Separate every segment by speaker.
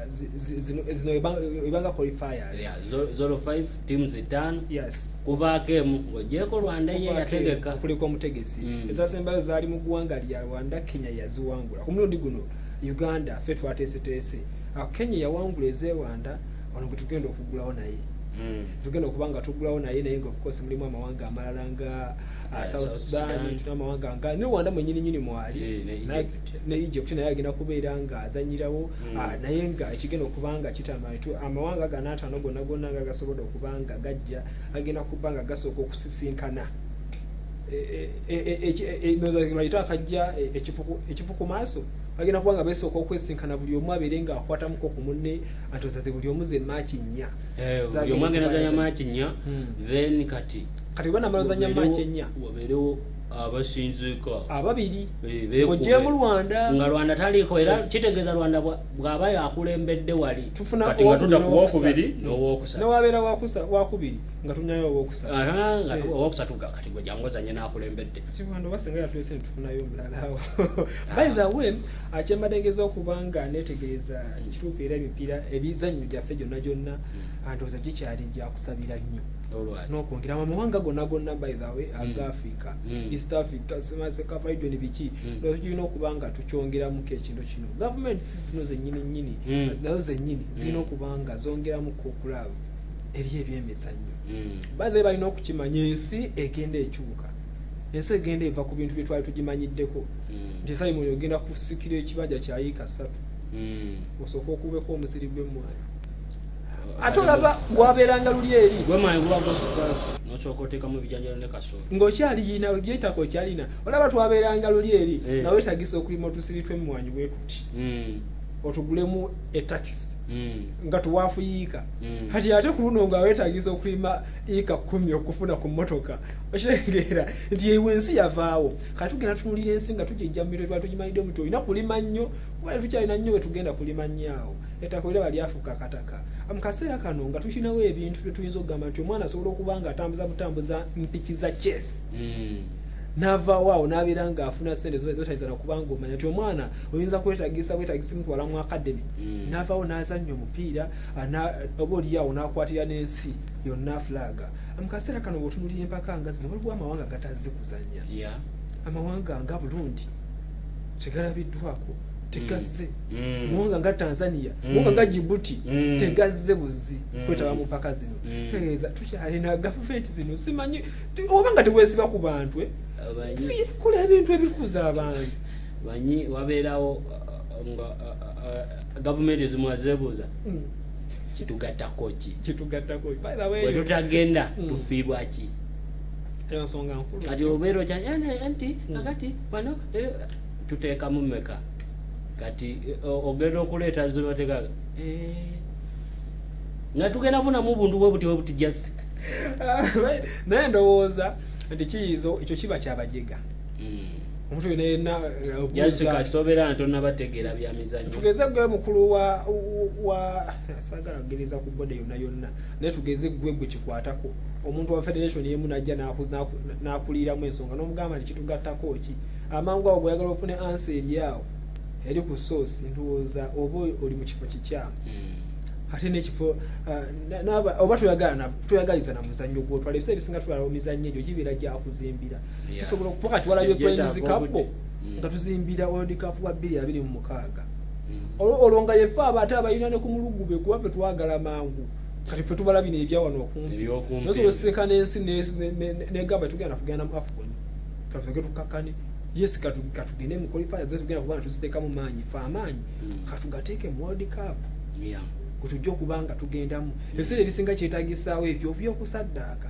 Speaker 1: Zino ebanga qualifiers.
Speaker 2: Yeah, 05 teams 5.
Speaker 1: Yes.
Speaker 2: Kuvaako emu ng'ogyeko Rwanda ye yategeka.
Speaker 1: Kuliko omutegesi. Ezasembayo zaali mu ggwanga lya Rwanda, Kenya yaziwangula. Ku mulundi guno Uganda ffe twateeseteese. Kenya yawangula ez'e Rwanda, wano gwe tugenda okuggulawo naye. Tugenda okuba nga tuggulawo naye, naye nga of course mulimu amawanga amalala nga South
Speaker 2: South
Speaker 1: Sudan,
Speaker 2: Sudan.
Speaker 1: Tulina amawanga nga ne Rwanda mwenyini nyini mwali.
Speaker 2: Ne Egypt.
Speaker 1: Ne Egypt naye agenda kubeera nga azanyirawo. Naye nga ekigenda okuba nga kitambula amawanga gano 50 gonna gonna nga gasobola okuba nga gajja, agenda kuba nga gasooka okusisinkana. Ndowooza bayite akajja ekifu ku maaso, bagenda kuba nga besooka okwesinkana, buli omu abeere nga akwatamuko ku munne, atozaze buli omu ze match 4.
Speaker 2: Buli omu agenda zanya match 4. Then kati
Speaker 1: Kati oba namala ozanya match 4,
Speaker 2: wabeerewo abasinzika
Speaker 1: ababiri.
Speaker 2: Beekube.
Speaker 1: Ogyemu Rwanda.
Speaker 2: Nga Rwanda taliiko era. Kitegeeza Rwanda bw'aba yakulembedde wali,
Speaker 1: Tufuna
Speaker 2: kati nga tudda ku
Speaker 1: owokubiri.
Speaker 2: Wokubiri n'owokusatu.
Speaker 1: Newabeera wakubiri nga tunyayo owokusatu.
Speaker 2: Aha, nga owokusatu kati gwe jangu ozanye n'akulembedde.
Speaker 1: Kiwanda oba singa yatulese netufunayo omulala awo. By the way, kyembadde ngeza okuba nga netegereza kituufu, era emipiira, ebizannyo gyaffe gyonna gyonna, ndowooza gikyali gyakusabira nnyo
Speaker 2: Olwaki?
Speaker 1: n'okwongera amawanga gonna gonna, by the way, aga Africa, East Africa, CECAFA region, biki. Ndowooza tulina okuba nga tukyongeramuko ekintu kino. Gavumenti si zino zennyini nnyini, nazo zennyini zirina okuba nga zongeramuko okulaavu eri ebyemizannyo. By the way, balina okukimanya ensi egenda ekyuka, ensi egenda eva ku bintu bye twali tugimanyiddeko, nti Simon ogenda kusikira ekibanja kya yiika 3, osooka okubeko omusiri gw'emmwanyi, ate olaba gwabeeranga luli eri.
Speaker 2: Gwemanyi guba gusuka nosooka oteekamu ebijanjalo ne kasooli.
Speaker 1: Ng'okyali yina gyetaka okyalina, olaba twabeeranga luli eri nga weetagisa okulima otusiri tw'emmwanyi bwe tuti, otugulemu etakisi nga tuwaafuyiika. Kati ate ku luno nga weetagisa okulima yiika 10 okufuna ku mmotoka. Okitegeera nti ewe ensi yavaawo. Kati tugenda tunulira ensi nga tugijja mu bintu twali tugimanyidde muti olina kulima nnyo, kuba tukyalina nnyo we tugenda kulima nnyo awo. Ettaka oliraba lyafuuka akataka. Mu kaseera kano nga tukinawo ebintu bye tuyinza okugamba nti omwana asobola okuba nga atambuza butambuza mpiki za chess, n'avaawo awo n'abeera ng'afuna sente zotayinza nakubanga omanya nti omwana oyinza kwetagisa bwetagisa mutwala mu academy, n'avaawo n'azannya omupiira, oba oliawo n'akwatira n'ensi yonna flag. Mu kaseera kano bw'otunulira empaka nga zino, waliwo amawanga gatazze kuzannya. Amawanga nga Burundi tegalabiddwako, tegazze. Amawanga nga Tanzania, amawanga nga Jibuti tegazze buzi kwetaba mu mpaka zino. Tegeeza tukyalina gavumenti zino simanyi oba nga teweesiba ku bantu, eh? Kola ebintu ebikuza abantu.
Speaker 2: Manyi wabeerawo nga gavumenti ezimu azeebuuza, kitugattako ki?
Speaker 1: Kitugattako, by the way.
Speaker 2: Bwe tutagenda tufiirwa ki?
Speaker 1: Eyo nsonga nkulu.
Speaker 2: Kati obeera okya nti kakati wano tuteekamu mmeka? Kati ogenda okuleeta zibateeka nga tugenda funamu buntu bwe buti bwe buti just.
Speaker 1: Naye ndowooza nti kiyinza ekyo kiba kyabajega omuntu yena yenna
Speaker 2: Just kasita obeera nga tonnabategeera bya mizannyo.
Speaker 1: Tugeze gwe mukulu wa saagala kugereza ku body yonna yonna, naye tugeze gwe kikwatako, omuntu wa federation yemu najja n'akuliiramu ensonga n'omugamba nti kitugattako ki, amangu awo gweyagala ofune answer eri awo eri ku source. Ndowooza oba oli mu kifo kikyamu. Ate n'ekifo oba toyagaliza na muzannyo gwotwala. Ebiseera ebisinga tulala emizannyo egyo gibeera gyakuzimbira. Tusobola okuba kati walabye
Speaker 2: Gyetaaga
Speaker 1: Cranes Cup
Speaker 2: obudde.
Speaker 1: Nga tuzimbira World Cup wa 2026. Olwo nga yefe aba ate abalina ne ku mulugube, kuba ffe twagala mangu. Kati ffe tubala bino ebyawano okumpi.
Speaker 2: Ebyokumpi.
Speaker 1: Nosobola osisinkana ensi negamba tugenda kugenda mu AFCON, katuge tukakkane. Yes, katugende mu qualifiers, tugenda kuba nga tuziteekamu maanyi, fe amaanyi katugateeke mu World Cup kwetujja okuba nga tugendamu. Ebiseera ebisinga kyetagisaawo ebyo byokusaddaaka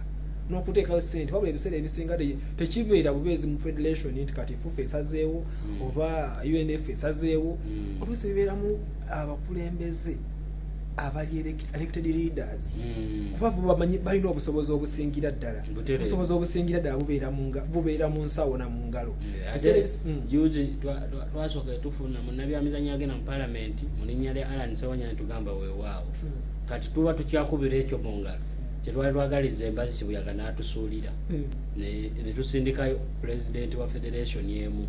Speaker 1: n'okuteekayo sente, wabula ebiseera ebisinga tekibeera bubeezi mu federation nti kati FUFA esazeewo oba UNF esazeewo. Oluusi bibeeramu abakulembeze abali elected leaders, kuba bo bamanyi balina obusobozi obusingira ddala. Obusobozi obusingira ddala bubeera mu nsawo na mu ngalo.
Speaker 2: Ate juzi twasooka tufuna munnabyamizannyo agenda mu palamenti mu linnya lya Allan Ssewanyana, tugamba weewaawo. Kati tuba tukyakubira ekyo mu ngalo, kyetwali twagaliza embazi kibuyaga n'atusuulira. Ne tusindikayo pulezidenti wa federation emu.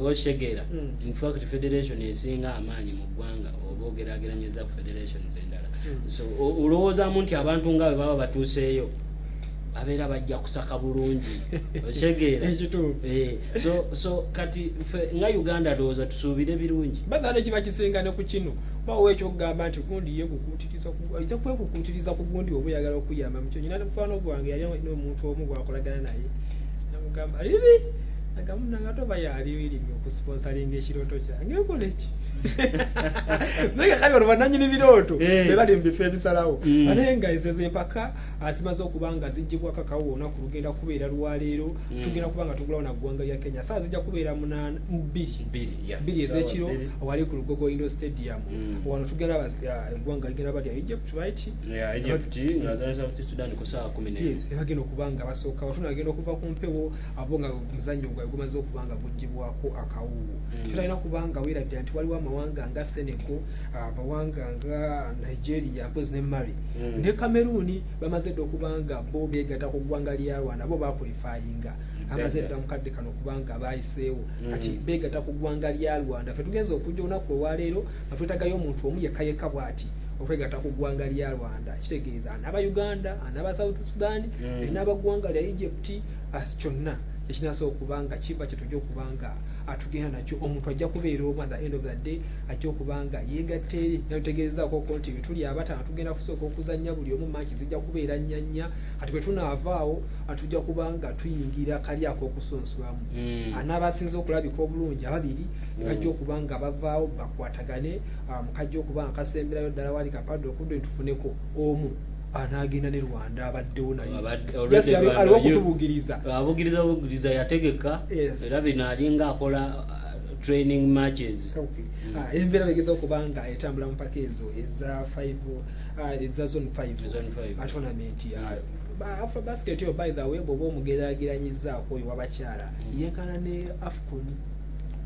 Speaker 2: Okitegeera? In fact, federation esinga amaanyi mu ggwanga oba ogerageranyeza ku federations endala. So olowoozaamu nti abantu nga bwe baba batuuseeyo babeera bajja kusaka bulungi, okitegeera?
Speaker 1: Ekituufu.
Speaker 2: So kati ffe nga Uganda ndowooza tusuubire birungi.
Speaker 1: Baganda kiba kisinga ne ku kino bawo ekyokugamba nti gundi yekukuutiriza, ojja kwekukuutiriza ku gundi oba oyagala okuyamba mukyo. Nyina mukwano gwange yali n'omuntu omu gwakolagana naye, namugamba liri agamba nga toba yali willing okusponsoringa ekirooto kyange, nkole ki? Naye kati bano bannanyini birooto be bali mu bifo ebisalawo. Naye nga ezo empaka zimaze okuba nga ziggyibwako akawo, olunaku lugenda kubeera lwaleero. Tugenda kuba nga tugulawo na ggwanga lya Kenya, saa zijja kubeera munaana mu bbiri,
Speaker 2: 2, yeah.
Speaker 1: 2
Speaker 2: Saawa
Speaker 1: ez'ekiro
Speaker 2: 2.
Speaker 1: Wali ku Lugogo Indoor Stadium. Wano tugenda eggwanga ligenda balya Egypt, right?
Speaker 2: Yeah, Egypt nga South Sudan ku saawa 11.
Speaker 1: Yes, bagenda okuba nga basooka tunagenda okuva ku mpewo abo nga omuzannyo gwabwe gumaze okuba nga guggyibwako akawuwo. Tutalina kuba nga weerabira nti waliwo amawanga nga Senegal, amawanga nga Nigeria, mpozi ne Mali ne Cameroon bamaze dda okuba nga bo beegatta ku ggwanga lya Rwanda. Bo baqualifyinga amaze dda mukadde kano kubanga bayiseewo. Kati beegatta ku ggwanga lya Rwanda. Ffe tugenza okujja olunaku olwaleero nga twetagayo omuntu omu yekka yekka bw'ati okwegatta ku ggwanga lya Rwanda. Kitegeeza anaaba Uganda, anaaba South Sudan, enaaba ggwanga lya Egypt, as kyonna ekinasobola okuba nga kiba kyetujja okuba nga atugenda nakyo, omuntu ajja kubeera omu at the end of the day ajja okuba nga yeegatta eri. Natutegeezaako ko nti bwe tuli abataano tugenda kusooka okuzannya buli omu match zijja kubeera nnya nnya. Kati bwe tunaavaawo tujja kuba nga tuyingira kali ak'okusunsulamu. Anaaba asinze okulabika obulungi ababiri bajja okuba nga bavaawo bakwatagane, mukajja okuba nga kasemberayo ddala wali kapadde okudde tufuneko omu anaagenda ne Rwanda abaddewo naye.
Speaker 2: Already
Speaker 1: Just
Speaker 2: Rwanda
Speaker 1: aliwo okutubugiriza.
Speaker 2: Abugiriza bugiriza, yategeka. Era bino alinga akola training matches.
Speaker 1: Okay. Embeera begeza okuba nga etambula mu mpaka ezo eza 5, eza zone 5
Speaker 2: Zone five.
Speaker 1: Tournament. Afro Basket eyo, by the way, bw'oba omugeraageranyizaako oyo wabakyala, yenkana ne AFCON.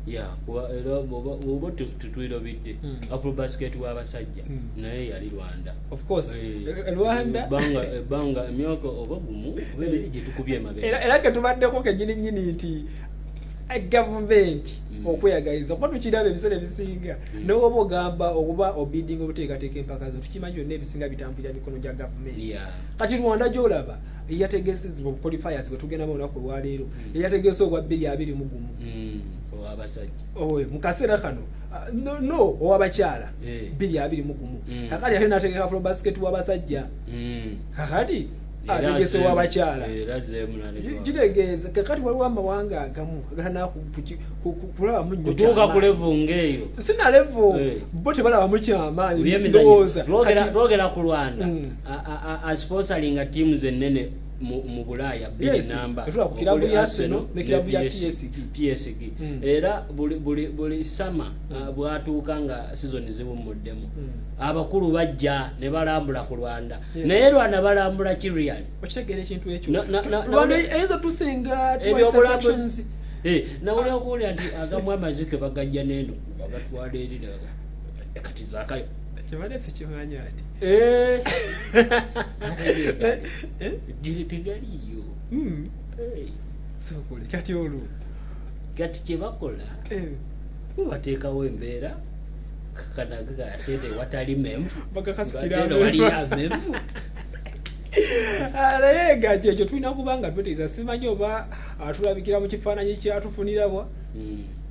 Speaker 2: Ya, kuba era bw'oba tetwirabidde Afrobasket w'abasajja naye yali Rwanda.
Speaker 1: Of course. Rwanda.
Speaker 2: Ebbanga emyaka oba gumu oba ebiri gye tukubye emabega.
Speaker 1: Era ketubaddeko kenyini nyini nti gavumenti okweyagaliza kuba tukiraba ebiseera ebisinga newoba ogamba oba obidinga obuteekateeka empaka zo, tukimanyi byonna ebisinga bitambulira mikono gya gavumenti. Kati Rwanda gyolaba eyategese qualifiers bwe tugendamu olunaku olwaleero, eyategese ogwa 2021.
Speaker 2: Ow'abasajja.
Speaker 1: Owe mu kaseera kano, no ow'abakyala 2021. Kakati ate nategeka Afrobasket w'abasajja, kakati
Speaker 2: Era
Speaker 1: ategese w'abakyala.
Speaker 2: Era azzeemu n'aleka.
Speaker 1: Kitegeeza kakati waliwo amawanga agamu kulabamu nnyo
Speaker 2: Kutuuka ku
Speaker 1: kyamaanyi.
Speaker 2: level ng'eyo.
Speaker 1: Sina level. Bo tebalabamu kyamaanyi.
Speaker 2: Ebyemizannyo.
Speaker 1: Ndowooza
Speaker 2: Twogera ku Rwanda asponsoringa teams ennene mu Bulaaya bbiri namba.
Speaker 1: Etula ku kirabu
Speaker 2: Okuli
Speaker 1: ya Arsenal ne kirabu ya
Speaker 2: PSG.
Speaker 1: PSG.
Speaker 2: PSG. Era buli summer bwatuuka nga season ziwummuddemu, abakulu bajja ne balambula ku Rwanda. Naye Rwanda balambula ki real?
Speaker 1: Okitegeera ekintu ekyo?
Speaker 2: Na
Speaker 1: Rwanda eyinza otusinga
Speaker 2: Ebyobulambuzi.
Speaker 1: attractions.
Speaker 2: Nawulira okuwulira nti agamu amazike bagajja n'eno bagatwala eri kati zakayo.
Speaker 1: Kibadde sikimanya ati. Eh?
Speaker 2: Tegaliyo.
Speaker 1: Sokole kati olwo.
Speaker 2: Kati kyebakola, bo bateekawo embeera kanaga ate watali menvu.
Speaker 1: Bagakasukira
Speaker 2: Ate
Speaker 1: amenvu.
Speaker 2: waliyo amenvu.
Speaker 1: Ah, naye nga kyekyo tulina kuba nga twetegereza. Simanyi oba tulabikira mu kifaananyi kyatufunirabwa,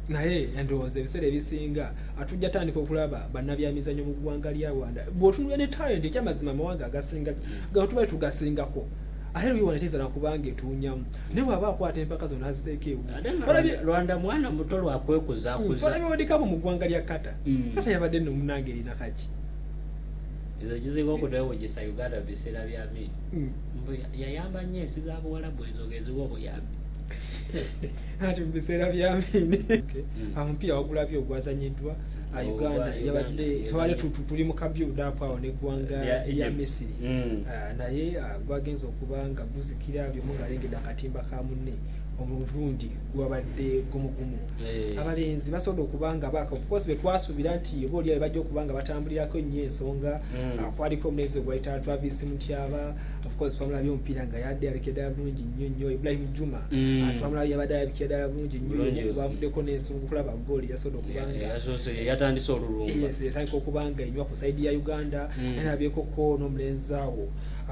Speaker 1: naye ndowooza ebiseera ebisinga atujja tandika okulaba bannabyamizannyo mu ggwanga lya Rwanda. Bw'otunula ne talent, ekyamazima amawanga agasinga gano tubali tugasingako, ate Rwanda teyinza nakubanga etuunyamu, naye bw'aba akwata empaka zonna aziteeka ewu.
Speaker 2: Ate nga Rwanda mwana muto lwakwekuzaakuza.
Speaker 1: Olabye World Cup mu ggwanga lya Qatar? Qatar yabadde nno munange erina kaki.
Speaker 2: Ezo kisinga okunewunyisa Uganda mu biseera bya Amin. Mbu yayamba nnyo ensi za Buwalabu ezo ng'eziwa obuyambi.
Speaker 1: Ati mu biseera bya Amini. Omupiira wagulabye ogwazanyiddwa Uganda?
Speaker 2: Ogwa
Speaker 1: Yabadde
Speaker 2: Uganda,
Speaker 1: tubadde
Speaker 2: yazanye.
Speaker 1: tuli mu kabuild up awo n'eggwanga
Speaker 2: Lya
Speaker 1: lya
Speaker 2: Egypt.
Speaker 1: Misiri. Naye gwagenza okuba nga guzikira, buli omu ng'alengedde akatimba ka munne. Omulundi gwabadde gumugumu. Abalenzi basobola okuba nga baaka, of course betwasuubira nti oba oli bajja okuba nga batambulirako ennyo ensonga. Kwaliko omulenzi ogwayita Travis Mutyaba, of course twamulabye omupiira nga yadde alabikira ddala bulungi nnyo nnyo. Ibrahim Juma, twamulabye yabadde alabikira ddala bulungi nnyo, bavuddeko n'ensonga okulaba gooli yasobola okuba nga
Speaker 2: yasoose yatandise olulumba.
Speaker 1: Yes, yatandika okuba nga enywa ku side ya Uganda. Naye nabyekoko n'omulenzi awo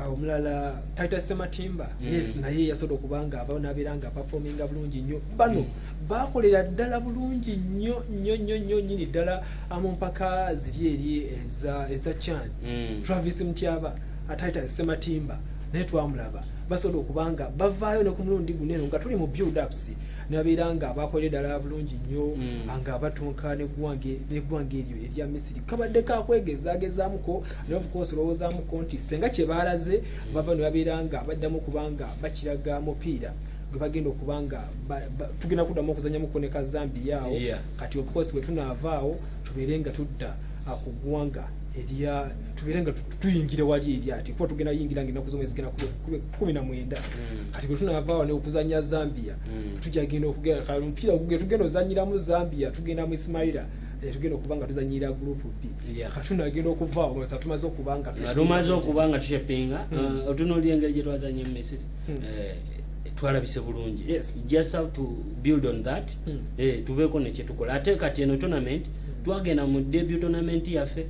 Speaker 1: omulala Titus Sematimba. Yes, naye yasobola okuba nga avayo n'abeera nga performinga bulungi nnyo. Bano bakolera ddala bulungi nnyo nnyo nnyo nnyo nnyini ddala mu mpaka ziri eri eza CHAN. Travis Mutyaba, Titus Sematimba naye twamulaba, basobola okuba nga bavaayo ne ku mulundi guno eno nga tuli mu build ups ne babeera nga bakolera ddala bulungi nnyo, nga batunka n'eggwanga eryo erya Misiri. Kabadde kakwegezaagezamuko, naye of course olowoozaamuko nti senga kye baalaze bava ne babeera nga baddamu okuba nga bakiraga mupiira gwe bagenda okuba nga tugenda kuddamu okuzanyamuko ne ka Zambia awo. Kati of course bwe tunaavaawo tubeere nga tudda ku ggwanga erya tubeere nga tuyingira wali eri ati kuba tugenda yingira nga ennaku z'omwezi zigenda kube 19. Kati bwe tunaavaawo ne okuzanya Zambia, tujja genda okugenda kale omupiira gwe tugenda ozanyiramu Zambia, tugenda mu Ismaila, tugenda okuba nga tuzanyira group B. Kati tunagenda okuvaawo nga tumaze okuba nga
Speaker 2: nga tumaze okuba nga tushapinga. Otunuulira engeri gye twazanye mu Misiri, twalabise bulungi. Just have to build on that. Tubeeko nekyetukola. Ate kati eno tournament twagenda mu debut tournament yaffe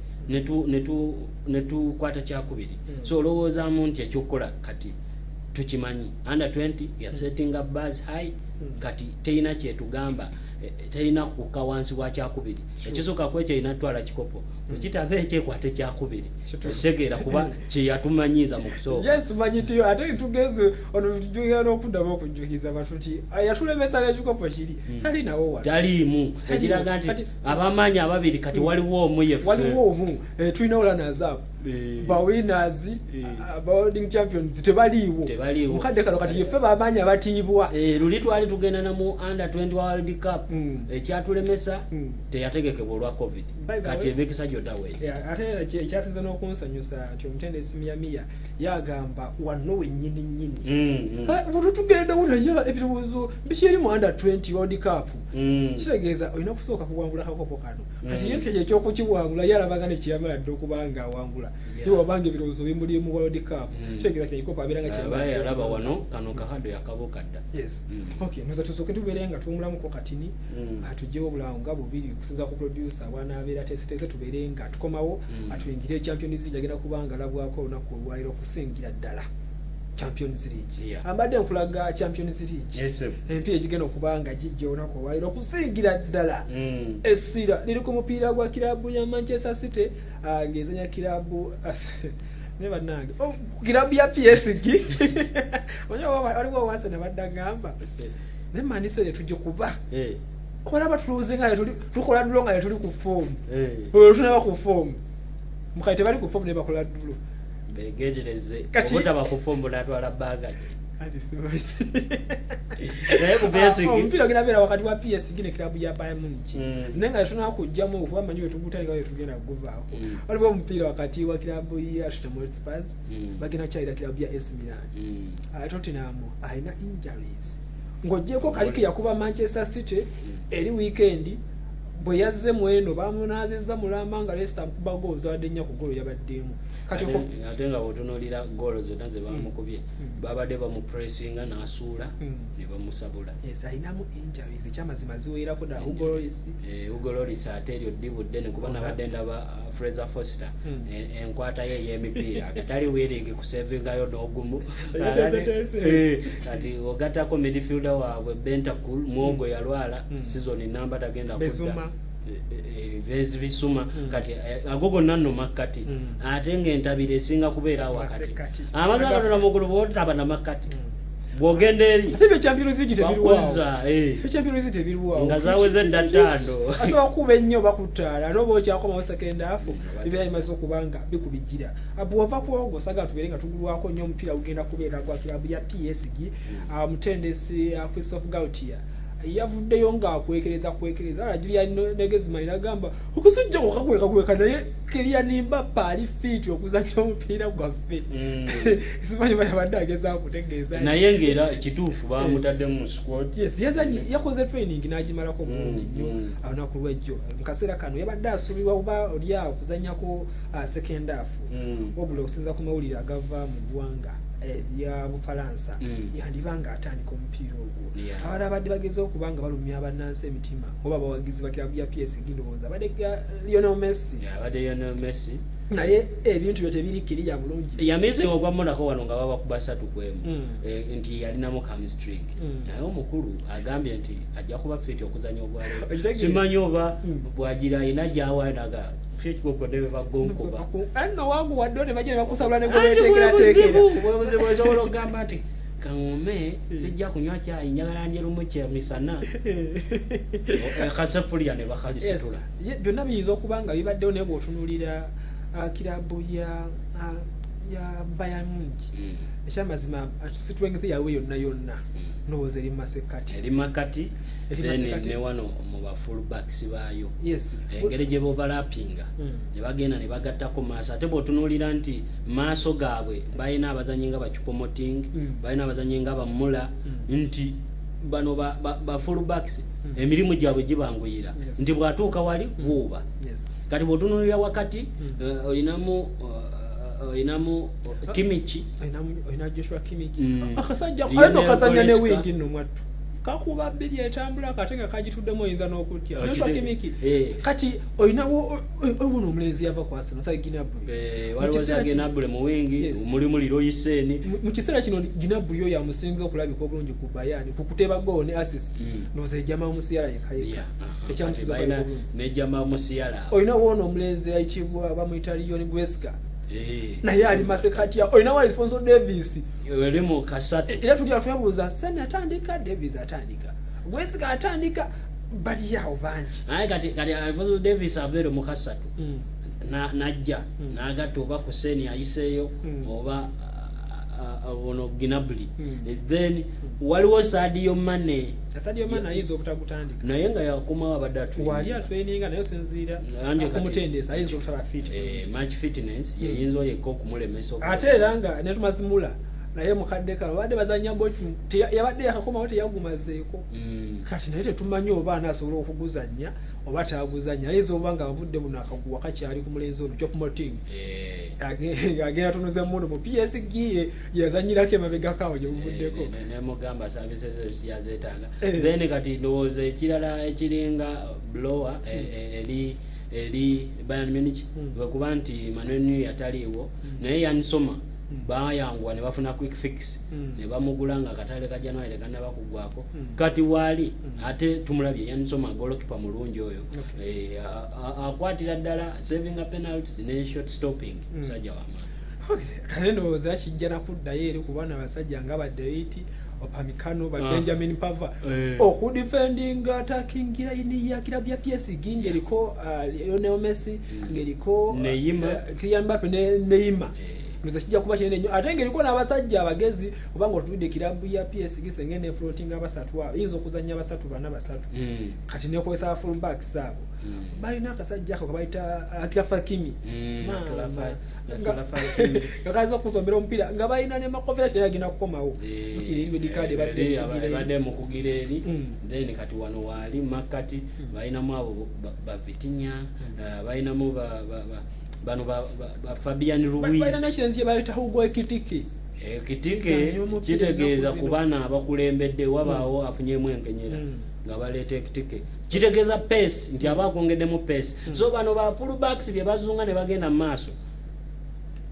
Speaker 2: netukwata kyakubiri. So olowoozaamu nti ekyokukola kati tukimanyi, under 20 yasettinga bars high. Kati terina kyetugamba, terina kukka wansi wa kyakubiri. Ekisooka ku ekyo erina tutwala kikopo, bwekitaba ekyekwata ekyakubiri. Ekitegeera kuba kyeyatumanyiiza mu kusooka.
Speaker 1: Yes, tumanyi nti ate tugeze ono tugenda n'okuddamu okujjukiza abantu nti yatulemesa n'ekikopo kiri. Talinawo wano.
Speaker 2: Taliimu, ekiraga nti abamaanyi ababiri kati waliwo omu yeffe.
Speaker 1: Waliwo omu, tulina runners up, ba winners, ba holding champions tebaliiwo.
Speaker 2: Tebaliiwo.
Speaker 1: Mukadde kano kati yeffe bamaanyi abatiibwa.
Speaker 2: Luli twali tugenda na mu under 20 World Cup, ekyatulemesa teyategekebwa olwa COVID.
Speaker 1: By the
Speaker 2: Kati emikisa gyonna weegi.
Speaker 1: Yeah, ate era ekyasize n'okunsanyusa nti omutendesi Miyamiya yagamba wano wennyini nnyini. Buli tugendawo naye ebirowoozo bikyeri mu under 20 World Cup. Kitegeeza olina kusooka kuwangula kakopo kano. Kati ye kye ekyokukiwangula ye alabaga nekiyamala dde okuba nga awangula. Ye wabanga ebirowoozo bimuli mu World Cup. Kitegeeza kye ekikopo abeera nga
Speaker 2: Aba
Speaker 1: kyamala dda
Speaker 2: yalaba
Speaker 1: okubanga.
Speaker 2: Wano kano kahado yakabuuka dda.
Speaker 1: Yes. Okay, ndoza tusooke tubeere nga tuwumulamuko katini. Tugyewo obulawo nga bubiri okusinza ku producer bw'anaabeera ateeseteese, tubeere nga tukomawo, atuyingire Champions League agenda kuba nga alabwako olunaku olwaleero okusingira ddala Champions League. Ambadde nkulaga Champions League.
Speaker 2: Yes, sir.
Speaker 1: Emipiira egigenda okuba nga gijja olunaku olwaleero okusingira ddala essira liri ku mupiira gwa kirabu ya Manchester City, ng'ezanya kirabu ne bannange, oh, kirabu ya PSG. Omanyi waliwo owansi nabadde agamba naye manise tujja kuba olaba tuluze nga tukola draw nga tuli ku form. Olwo tunaba ku form, mukati tebali ku form naye bakola draw.
Speaker 2: Begendereze.
Speaker 1: Kati
Speaker 2: obutaba ku form natwala bagagi.
Speaker 1: Ati simanyi.
Speaker 2: Naye ku PSG
Speaker 1: Omupiira ogenda beera wakati wa PSG ne club ya Bayern Munich. Naye nga tetunaba kujjamu okuba manyi wetugutandika wetugenda kuguvaako. Waliwo omupiira wakati wa club ya Tottenham Hotspurs, bagenda kukyalira club ya AC Milan. Tottenham alina injuries ng'oggyeko kaliki yakuba Manchester City eri weekend, bwe yazze mweno bamunaazizza mulamba nga Leicester amukuba goolo zabadde 4 ku goolo yabaddemu. Kati
Speaker 2: Ate nga bw'otunuulira goolo zonna ze bamukubye, babadde bamupressinga n'asuula ne bamusabula.
Speaker 1: Yes, alinamu injuries ekyamazima ziwerako ddala. Hugo Lloris.
Speaker 2: Hugo Lloris ate eryo ddibu ddene kuba nabadde ndaba Fraser Forster, enkwata ye ey'emipiira agatali willing kusevingayo n'ogumu.
Speaker 1: Yeteeseteese.
Speaker 2: Kati ogattako midfielder waabwe Bentancur mwogo yalwala, season namba tagenda kudda.
Speaker 1: Bezuma.
Speaker 2: Bisuma. Kati ago gonna nno makkati, ate ng'entabiro esinga kubeera wakati.
Speaker 1: Masekkati.
Speaker 2: Amazzi agatona mugulu bwotaba na makkati bw'ogenda eri
Speaker 1: Ate ebyo Champions League tebirwawo.
Speaker 2: Bakozza.
Speaker 1: Ebyo Champions League tebirwawo.
Speaker 2: Nga zaweze dda 5.
Speaker 1: Asobola kukuba ennyo bakutaala ate oba okyakomawo second half, bibeera bimaze okuba nga bikubijjira. Bw'ova ku ogwo saagala tubeere nga tugulwako nnyo. Omupiira gugenda kubeera gwa kilabu ya PSG. Omutendesi Christophe Galtier Yavuddeyo ng'akwekereza kwekereza ala Julian Nagelsmann n'agamba okusujja okakwekakweka, naye Kylian Mbappe ali fit okuzannya omupiira gwaffe. Simanyi ba yabadde agezaako kutegeeza.
Speaker 2: Naye ngaera kituufu bamutaddemu mu squad.
Speaker 1: Yes, yazanye, yakoze training n'agimalako bulungi nnyo. Olunaku lwejjo mu kaseera kano yabadde asuubirwa oba oli awo okuzannyako second half, wabula okusinza ku mawulire agava mu ggwanga erya Bufalansa, yandiba nga atandika omupiira ogwo. Abalala abadde bageze okuba nga balumya bannansi emitima oba abawagizi ba kirabu ya PSG, ndowooza abadde Lionel Messi.
Speaker 2: Abadde Lionel Messi.
Speaker 1: Naye ebintu byo tebiri kiriya bulungi.
Speaker 2: Yamize ogwa Monaco wano nga babakuba 3-1, nti yalinamu hamstring, naye omukulu agambye nti ajja kuba fit okuzanya ogwaleero.
Speaker 1: Okitegeera?
Speaker 2: Simanyi oba bwagira ayina gyawayo naga kyekigogwa gonkuba.
Speaker 1: Anno wangu wadde ne bajja ne bakusabula ne
Speaker 2: Anti bwe
Speaker 1: gwebeteekerateekera.
Speaker 2: buzibu, bwe buzibu. Osobola okugamba nti kaŋŋume, sijja kunywa kyayi, njagala njerumu kyemisana, akasefulya ne bakalisitula.
Speaker 1: Yes. Byonna biyinza okuba nga bibaddewo, naye bw'otunuulira kirabu ya Bayern Munich, ekyamazima strength yaabwe yonna yonna ndowooza eri mu masekkati.
Speaker 2: Eri makati.
Speaker 1: Eri
Speaker 2: Then
Speaker 1: masekkati.
Speaker 2: ne wano mu ba full backs baayo, engeri gye bovalapinga, ne bagenda ne bagattako maaso, ate bw'otunuulira nti maaso gaabwe balina abazanyi nga ba Choupo-Moting, balina abazanyi nga ba Muller, nti bano ba full backs emirimu gyabwe gibanguyira, nti bw'atuuka wali wuuba. Kati bw'otunuulira wakati, olinamu Kimmich.
Speaker 1: Olina Joshua Kimmich, akasajja
Speaker 2: Lionel
Speaker 1: alina okazanya ne
Speaker 2: Goretzka.
Speaker 1: wing nno mwattu kakuba bbiri etambula kate nga kagituddemu, oyinza n'okutya. Joshua Kimmich. Kati olinawo owuno omulenzi yava ku Arsenal, Serge Gnabry.
Speaker 2: Waliwo
Speaker 1: Mu kiseera
Speaker 2: Gnabry mu wing, mulimu Leroy Sane.
Speaker 1: Mu kiseera kino Gnabry oyo amusinze okulabika obulungi ku Bayern ku kuteeba goal ne assist, ndowooza ye Jamal Musiala yekka yekka ekyamusinze
Speaker 2: Kati balina
Speaker 1: okulabika obulungi.
Speaker 2: Ne Jamal Musiala.
Speaker 1: Olina wono omulenzi ayitibwa, bamuyita Leon Goretzka, naye ali masekati awo. Olinawo Alphonso Davies.
Speaker 2: Eri mu kasatu.
Speaker 1: Era tulya twebuuza, Sane atandika, Davies atandika, Goretzka atandika, bali awo bangi.
Speaker 2: Naye kati Alphonso Davies aveero mu kasatu, najja n'agatta oba ku Sane ayiseeyo, oba ono Gnabry. Then waliwo Sadio Mane.
Speaker 1: Sadio Mane ayinza obutagutandika.
Speaker 2: Naye nga yakomawo abadde atraininga.
Speaker 1: Wali atraininga, naye osinziira
Speaker 2: Anje kati-
Speaker 1: kumutendesa ayinza obutaba fit.
Speaker 2: Match fitness yeyinza oyekka okumulemesa
Speaker 1: Ate era nga ne Thomas Muller naye mukadde kano babadde bazanya bo, yabadde yakakomawo, teyagumazeeko. Kati naye tetumanyi oba anaasobola okuguzanya oba taguzanya. Ayinza oba nga avudde buno akaguwa kakyali ku mulenzi ono Choupo-Moting, agenda tunuza emundu mu PSG ye yazanyirako emabegako awo gye buvuddeko.
Speaker 2: Nemugamba services yazeetaaga.
Speaker 1: Eh.
Speaker 2: Then kati ndowooza ekirala ekiringa blower eri Bayern Munich, lwekuba nti Manuel Neuer taliiwo, naye Yann Sommer bayanguwa ne bafuna quick fix, ne bamugula nga akatale ka January tekanaba kuggwako. Kati waali, ate tumulabye Yann Sommer, goalkeeper mulungi oyo. Akwatira ddala saving penalties ne shot stopping, musajja wamaanyi.
Speaker 1: Okay, kale ndowooza kijja nakuddayo eri ku baana abasajja nga ba De Ligt, Upamecano, ba Benjamin Pavard, okudefendinga attacking line ya kirabu ya PSG ng'eriko Lionel Messi, ng'eriko
Speaker 2: Neymar.
Speaker 1: Kylian Mbappe ne Neymar. Ndowooza kijja kuba kinene nnyo, ate ng'eriko n'abasajja abagezi, kubanga otulidde kirabu ya PSG senga ne floating abasatu abo, eyinza okuzannya basatu, bana, basatu. Kati nekozesa full backs abo. Balina akasajja ako kabayita Achraf Hakimi. Maama.
Speaker 2: Achraf Hakimi.
Speaker 1: Nga kaza okusomera omupiira, nga balina ne Marko Verratti, naye agenda kukomawo. Lukiri eri red card ebadde emukugira eri.
Speaker 2: Ebadde mukugira eri. Then kati wano waali makati, balinamu abo ba Vitinha, balinamu bano ba Fabian Ruiz.
Speaker 1: Balina n'ekirenzi kye bayita Hugo Ekitike.
Speaker 2: Ekitike.
Speaker 1: Kizannya omupiira
Speaker 2: Kitegeeza
Speaker 1: ennaku
Speaker 2: ku
Speaker 1: zino.
Speaker 2: bana abakulembedde wabaawo afunyemu enkenyera, nga baleeta Ekitike, kitegeeza pace, nti aba akwongeddemu pace. So bano ba full backs bye bazunga ne bagenda mu maaso.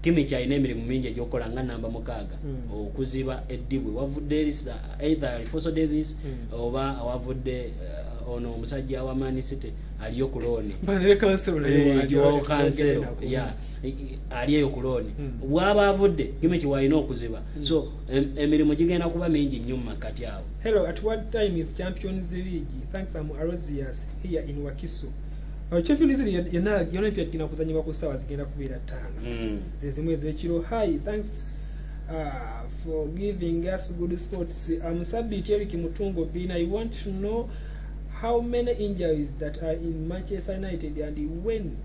Speaker 2: Kimmich alina emirimu mingi egyokukola nga namba 6, okuziba eddibwe wavudde eri either Alphonso Davies, oba wavudde ono omusajja wa Man City aliyo ku loan.
Speaker 1: Banere Cancelo naye waali
Speaker 2: Joao
Speaker 1: awo
Speaker 2: Cancelo,
Speaker 1: nako.
Speaker 2: ya ali eyo ku loan. Bw'aba avudde, Kimmich walina okuziba. So emirimu gigenda kuba mingi nnyo mu makkati awo.
Speaker 1: Hello, at what time is Champions League? Thanks, I'm Arosius here in Wakiso. Champions League yonna yonna empya gigenda kuzanyibwa ku ssaawa zigenda kubeera 5, ze zimu ez'ekiro. Hi, thanks. for giving us good sports. I'm Sabit Eric Mutungo Bin. I want to know how many injuries that are in Manchester United and when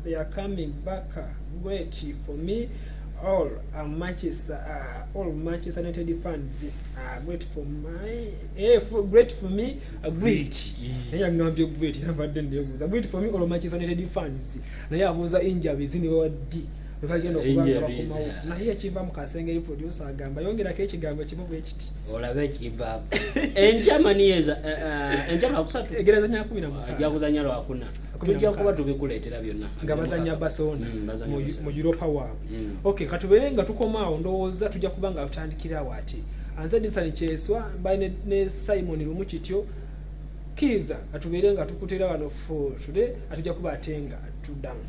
Speaker 1: they are coming back. Great for me. All Manchester United fans. Great for my, eh, for, great for me. Great. Naye yangambye great, yambadde nebuuza great for me all Manchester United fans. Naye abuuza injuries ne bawaddi webagenda okuba nga
Speaker 2: Injuries,
Speaker 1: bakomawo. Naye ekiva mu kasengeri, producer agamba yongerako ekigambo kimu bwe kiti.
Speaker 2: Olabe ekivaamu enkya maniyeza, enkya lwakusatu.
Speaker 1: Egerezanya 16.
Speaker 2: Ajja kuzanya lwakuna.
Speaker 1: Kumi na
Speaker 2: Tujja kuba
Speaker 1: mukaaga.
Speaker 2: tubikuleetera byonna.
Speaker 1: Nga bazanya Barcelona
Speaker 2: Bazanya Barcelona.
Speaker 1: mu Europa waabwe. Okay, katubeere nga tukomaawo, ndowooza tujja kuba nga tutandikirawo ati anze Disani Kyeswa mbali ne Simon Lumu kityo kiiza, atubeere nga tukutera wano for today, atujja kuba ate nga tuddamu.